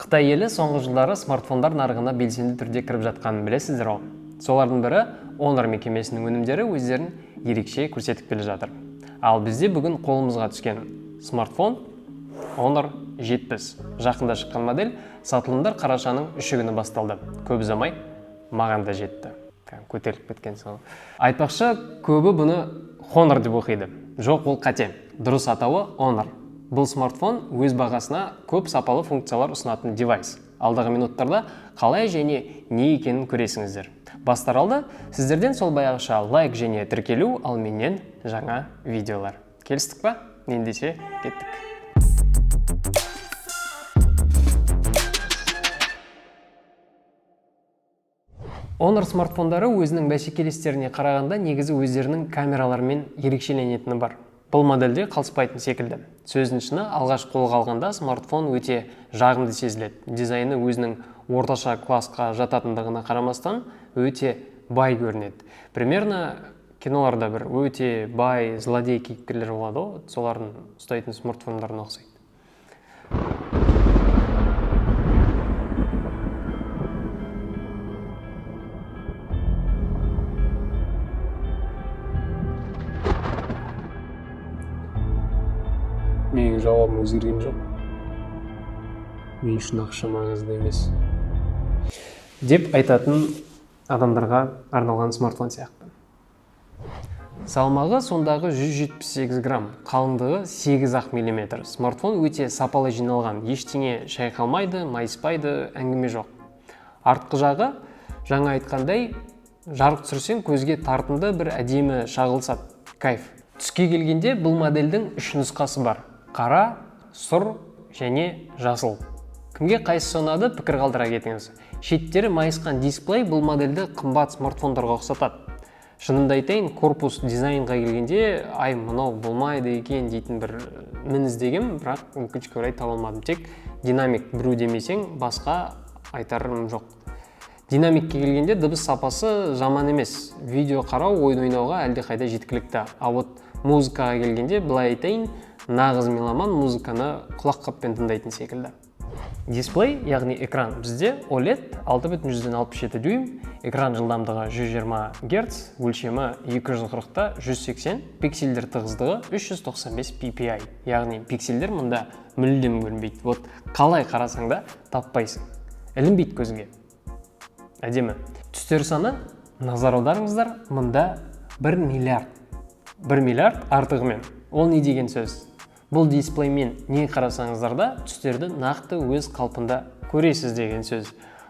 Қытай елі соңғы жылдары смартфондар нарығына белсенді түрде кіріп жатқанын білесіздер ғой. Солардың бірі Honor мекемесінің өнімдері өздерін ерекше көрсетіп келе жатыр. Ал бізде бүгін қолымызға түскен смартфон Honor 70. Жақында шыққан модель, сатылымдар қарашаның 3 күні басталды. Көп ұзамай маған да жетті. Көтеріліп кеткен сол. Айтпақшы, көбі бұны Honor деп оқиды. Жоқ, ол қате. Дұрыс атауы Honor. Бұл смартфон өз бағасына көп сапалы функциялар ұсынатын девайс. Алдағы минуттарда қалай және не екенін көресіңіздер. Бастар алды, сіздерден сол баяғыша лайк және тіркелу, ал менен жаңа видеолар. Келістік па? Ендеше кеттік. Honor смартфондары өзінің бәсекелестеріне қарағанда негізі өздерінің камераларымен ерекшеленетіні бар. Бұл модельде қалыспайтын секілді. Сөздің шыны, алғаш қолға алғанда смартфон өте жағымды сезіледі. Дизайны өзінің орташа классқа жататындығына қарамастан өте бай көрінеді. Примерно киноларда бір өте бай злодей кейіпкерлер болады ғой, солардың ұстайтын смартфондарына ұқсайды. Менің жауабым өзгерген жоқ. Мен үшін ақша маңызды емес деп айтатын адамдарға арналған смартфон сияқты. Салмағы сондағы 178 грамм, қалыңдығы 8 миллиметр. Смартфон өте сапалы жиналған, ештеңе шайқалмайды, майыспайды, әңгіме жоқ. Артқы жағы, жаңа айтқандай, жарық түсірсең көзге тартымды бір әдемі шағылысады. Кайф. Түске келгенде бұл модельдің үш нұсқасы бар. Қара, сұр және жасыл. Кімге қайсысы ұнады, пікір қалдыра кетіңіз. Шеттері майысқан дисплей бұл модельді қымбат смартфондарға ұқсатады. Шынымды айтайын, корпус дизайнға келгенде, ай, мынау болмайды екен дейтін бір мін іздегем, бірақ өкінішке орай таба алмадым. Тек динамик біреу демесең, басқа айтарым жоқ. Динамикке келгенде дыбыс сапасы жаман емес. Видео қарау, ойын ойнауға әлдеқайда жеткілікті. А вот музыкаға келгенде, былай айтайын, нағыз меломан музыканы құлаққаппен тыңдайтын секілді. Дисплей, яғни экран бізде OLED 6,67 дюйм, экран жылдамдығы 120 Гц, өлшемі 240-та 180, пикселдер тығыздығы 395 ppi, яғни пикселдер мұнда мүлдем көрінбейді. Вот қалай қарасаң да таппайсың, ілінбейді көзге. Әдемі. Түстер саны, назар аударыңыздар, мұнда 1 миллиард. 1 миллиард артығымен. Ол не деген сөз? Бұл дисплеймен не қарасаңыздар да түстерді нақты өз қалпында көресіз деген сөз.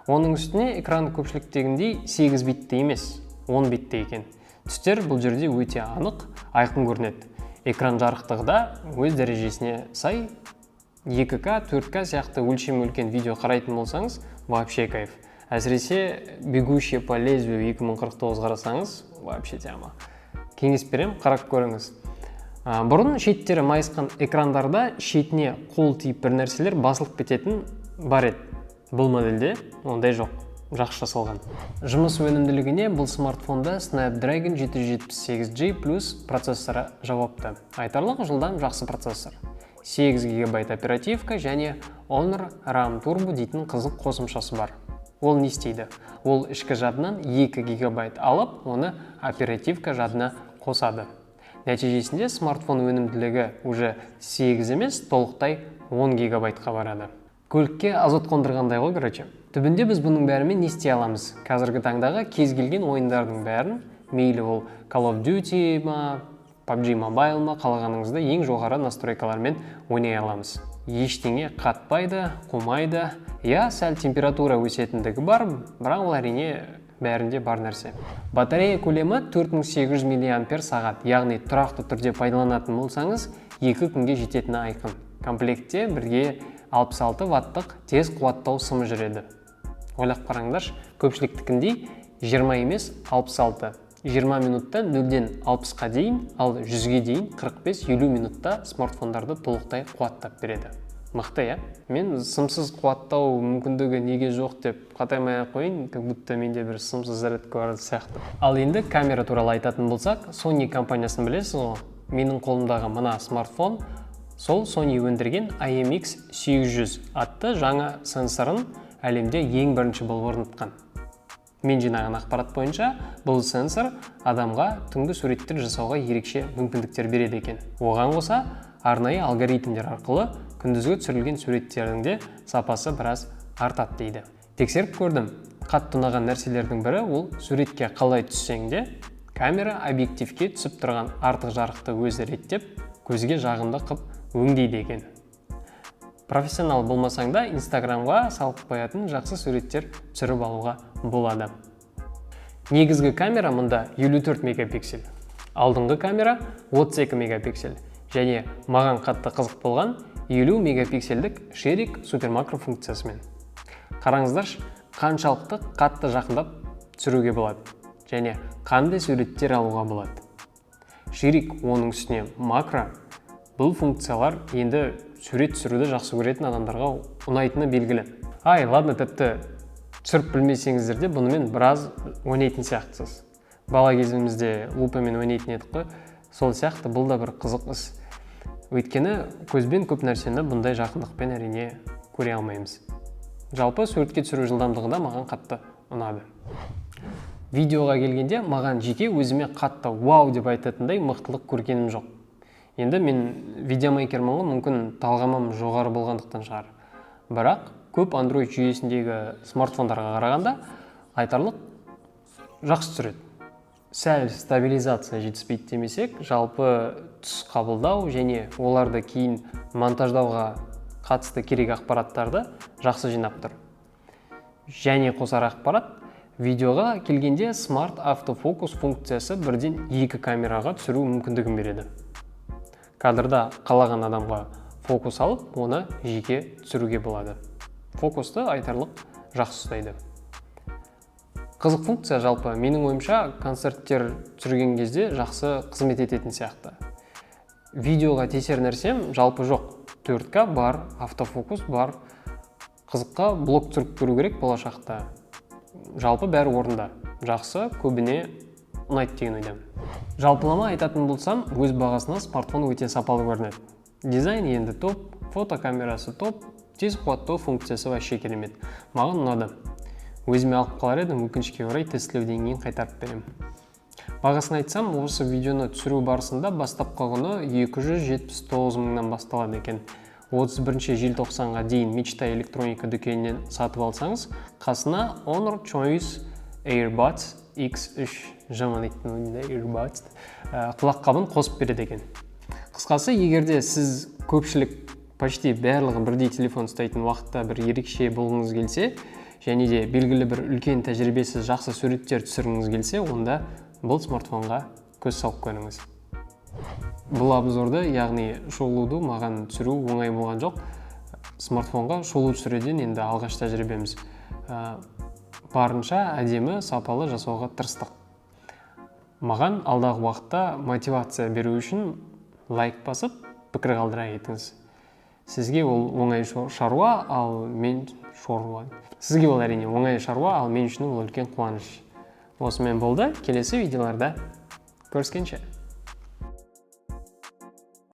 Оның үстіне экран көпшіліктегіндей 8 битті емес, 10 битті екен. Түстер бұл жерде өте анық, айқын көрінеді. Экран жарықтығы да өз дәрежесіне сай. 2К, 4К сияқты өлшемі үлкен видео қарайтын болсаңыз, вообще кайф. Әсіресе «Бегущая по лезвию 2049» қарасаңыз, вообще тема. Кеңес берем, қарап көріңіз. Бұрын шеттері майысқан экрандарда шетіне қол тиіп бір нәрселер басылып кететін бар еді. Бұл модельде ондай жоқ, жақсы жасалған. Жұмыс өнімділігіне бұл смартфонда Snapdragon 778G плюс процессоры жауапты. Айтарлық жылдам, жақсы процессор. 8 гигабайт оперативка және Honor RAM Turbo дейтін қызық қосымшасы бар. Ол не істейді? Ол ішкі жадынан 2 гигабайт алып, оны оперативка жадына қосады. Нәтижесінде смартфон өнімділігі уже 8 емес, толықтай 10 гигабайтқа барады. Көлікке азот қондырғандай ғой, короче. Түбінде біз бұның бәрімен не істей аламыз? Қазіргі таңдағы кез келген ойындардың бәрін, мейлі ол Call of Duty ма, PUBG Mobile ма, қалағаныңызды ең жоғары настройкалармен ойнай аламыз. Ештеңе қатпайды, қумайды. Иә, сәл температура өсетіндігі бар, бірақ ол әрине бәрінде бар нәрсе. Батарея көлемі 4800 миллиампер сағат, яғни тұрақты түрде пайдаланатын болсаңыз, 2 күнге жететіні айқын. Комплектте бірге 66 ваттық тез қуаттау сымы жүреді. Ойлап қараңдаршы, көпшіліктікіндей 20 емес, 66. 20 минутта 0-ден 60-қа дейін, ал 100-ге дейін 45-50 минутта смартфондарды толықтай қуаттап береді. Мықты, иә? Мен сымсыз қуаттау мүмкіндігі неге жоқ деп қатаймай ақ қояйын, как будто менде бір сымсыз зарядка бар сияқты. Ал енді камера туралы айтатын болсақ, Sony компаниясын білесіз ғой. Менің қолымдағы мына смартфон Сол Sony өндірген IMX 800 атты жаңа сенсорын әлемде ең бірінші болып орнатқан. Мен жинаған ақпарат бойынша, бұл сенсор адамға түнгі суреттер жасауға ерекше мүмкіндіктер береді екен. Оған қоса, арнайы алгоритмдер арқылы күндізгі түсірілген суреттердің де сапасы біраз артады дейді. Тексеріп көрдім. Қатты ұнаған нәрселердің бірі — ол суретке қалай түссең де, камера объективке түсіп тұрған артық жарықты өзі реттеп, көзге жағымды қып өңдейді екен. Профессионал болмасаң да, Инстаграмға салып қоятын жақсы суреттер түсіріп алуға болады. Негізгі камера мұнда 54 мегапиксель, алдыңғы камера 32 мегапиксель және маған қатты қызық болған 50 мегапиксельдік ширик супермакро функциясымен. Қараңыздаршы, қаншалықты қатты жақындап түсіруге болады және қандай суреттер алуға болады. Ширик, оның үстіне макро — бұл функциялар енді сурет түсіруді жақсы көретін адамдарға ұнайтыны белгілі. Ай, ладно, тіпті түсіріп білмесеңіздер де, бұнымен біраз ойнайтын сияқтысыз. Бала кезімізде лупамен ойнайтын едік қой, сол сияқты бұл да бір қызық іс, өйткені көзбен көп нәрсені бұндай жақындықпен, әрине, көре алмаймыз. Жалпы, суретке түсіру жылдамдығы да маған қатты ұнады. Видеоға келгенде, маған жеке өзіме қатты вау деп айтатындай мықтылық көргенім жоқ. Енді мен видеомейкермін ғой, мүмкін, талғамым жоғары болғандықтан шығар. Бірақ көп Android жүйесіндегі смартфондарға қарағанда айтарлық жақсы түсіреді. Сәл стабилизация жетіспейді демесек, жалпы түс қабылдау және оларды кейін монтаждауға қатысты керек ақпараттарды жақсы жинап тұр. Және қосар ақпарат: видеоға келгенде, Smart Autofocus функциясы бірден екі камераға түсіру мүмкіндігін береді. Кадрда қалаған адамға фокус алып, оны жеке түсіруге болады. Фокусты айтарлық жақсы ұстайды. Қызық функция. Жалпы, менің ойымша, концерттер түсірген кезде жақсы қызмет ететін сияқты. Видеоға тиісер нәрсем жалпы жоқ. 4К бар, автофокус бар. Қызыққа блог түсіріп көру керек болашақта. Жалпы, бәрі орында, жақсы, көбіне ұнайды деген ойдамын. Жалпылама айтатын болсам, өз бағасына смартфон өте сапалы көрінеді. Дизайн енді топ, фотокамерасы топ, тез қуаттау функциясы вообще керемет. Маған ұнады, өзіме алып қалар едім. Өкінішке орай, тестілеуден кейін қайтарып беремін. Бағасын айтсам, осы видеоны түсіру барысында бастапқы құны 279 мыңнан басталады екен. 31 желтоқсанға дейін Мечта Электроника дүкенінен сатып алсаңыз, қасына Honor Choice AirBuds X3, жаман айттым, AirBuds, құлаққабын қосып береді екен. Қысқасы, егер де сіз көпшілік почти барлығы бірдей телефон ұстайтын уақытта бір ерекше болғыңыз келсе және де белгілі бір үлкен тәжірибесіз жақсы суреттер түсіргіңіз келсе, онда бұл смартфонға көз салып көріңіз. Бұл обзорды, яғни шолуды маған түсіру оңай болған жоқ. Смартфонға шолу түсіруден енді алғаш тәжірибеміз. Барынша әдемі, сапалы жасауға тырыстық. Маған алдағы уақытта мотивация беру үшін лайк басып, пікір қалдыра кетіңіз. Сізге ол оңай шаруа, ал мен шоруа. Сізге ол, әрине, оңай шаруа, ал мен үшін ол үлкен қуаныш. Осымен болды. Келесі видеоларда көріскенше.